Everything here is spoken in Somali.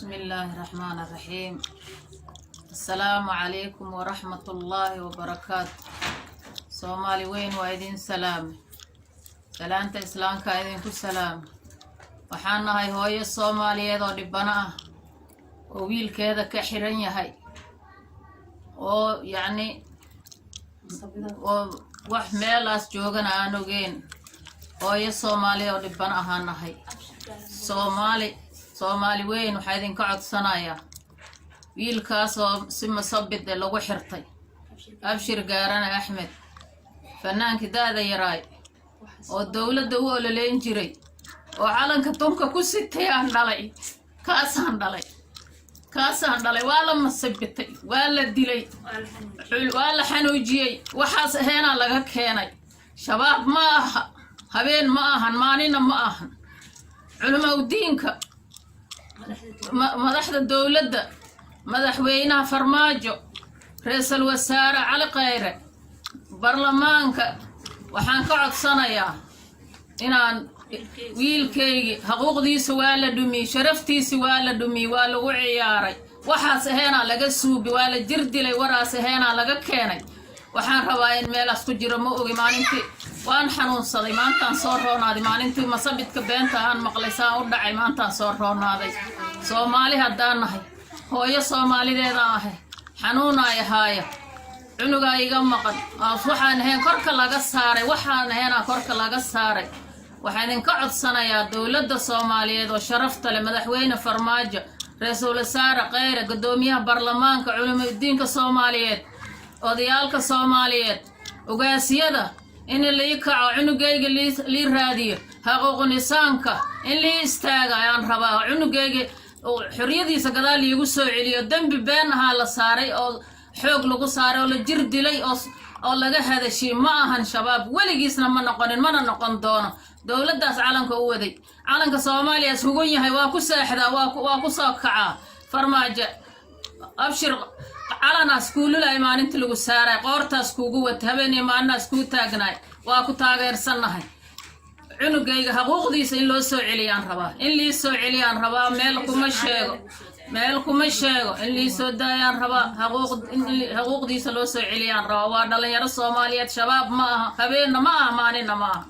بسم الله الرحمن الرحيم. السلام عليكم ورحمة الله وبركاته. Soomaali weyn, waa idin salaame, salaanta islaamka idinku salaama. Waxaan nahay hooyo Soomaaliyeed oo dhibano ah oo wiilkeeda ka xiran yahay, oo yacni oo wax meelaas joogana aan ogeyn. Hooyo Soomaaliya oo dhibano ahaan nahay. Soomaali, Soomaali weyn, waxaa idinka codsanayaa wiilkaas oo si masabid e lagu xirtay, Abshir Gaarane Axmed, fanaankii da-da yaraay oo dowladda u ololeyn jiray oo calanka tunka ku sitay aan dhalay. Kaasaan dhalay, kaasaan dhalay. Waa la masabitay, waa la dilay, waa la xanuujiyey. Waxaas aheenaa laga keenay. Shabaab ma aha, habeen ma ahan, maalina ma ahan. Culimaudiinka, madaxda dowladda, madaxweynaha Farmaajo, ra-iisul wasaare Cali Khayre, baarlamaanka, waxaan ka codsanayaa inaan wiilkaygii xuquuqdiisa waa la dhumiyey, sharaftiisi waa la dhumiyey, waa lagu ciyaaray. Waxaas aheenaa laga suubi, waa la jir dilay, waraas aheenaa laga keenay. Waxaan rabaa in meelaas ku jiro ma ogi. Maalintii waan xanuunsaday, maantaan soo roonaaday. Maalintii masabidka beenta aan maqlay saan u dhacay, maantaan soo roonaaday. Soomaali haddaan nahay, hooyo Soomaalideedaan ahay, xanuunaay ahaaya, cunugaa iga maqan. Waxaan ahayn korka laga saaray, waxaan ahaynaa korka laga saaray. Waxaan idinka codsanayaa dowladda Soomaaliyeed oo sharafta leh, madaxweyne Farmaajo, ra-iisul wasaare Kheyre, guddoomiyaha baarlamaanka, culimadiinka Soomaaliyeed, odayaalka Soomaaliyeed, ugaasiyada, in lii kaco, cunugayga lii raadiyo, xaquuqul insaanka in lii istaaga ayaan rabaa, cunugayga xorriyadiisa gadaal liigu soo celiyo. Dembi been ahaa la saaray oo xoog lagu saaray oo la jir dilay oo laga hadashay. Ma ahan Shabaab, weligiisna ma noqonin, mana noqon doono. Dowladdaas calanka u waday, calanka Soomaaliya ishugun yahay, waa ku seexdaa, waa ku soo kacaa. Farmaajo, Abshir calanaas kuululay maalintii lagu saaray, qoortaas kuugu wata, habeenii maalinaas kuu taagnaay, waa ku taageersannahay. Cunugayga xuquuqdiisa in loo soo celiyaan rabaa, in lii soo celiyaan rabaa. Meel kuma sheego, meel kuma sheego. In lii soo daayaan rabaa, in xuquuqdiisa loo soo celiyaan rabaa. Waa dhalinyaro Soomaaliyeed, Shabaab ma aha, habeenna ma aha, maalinna ma aha.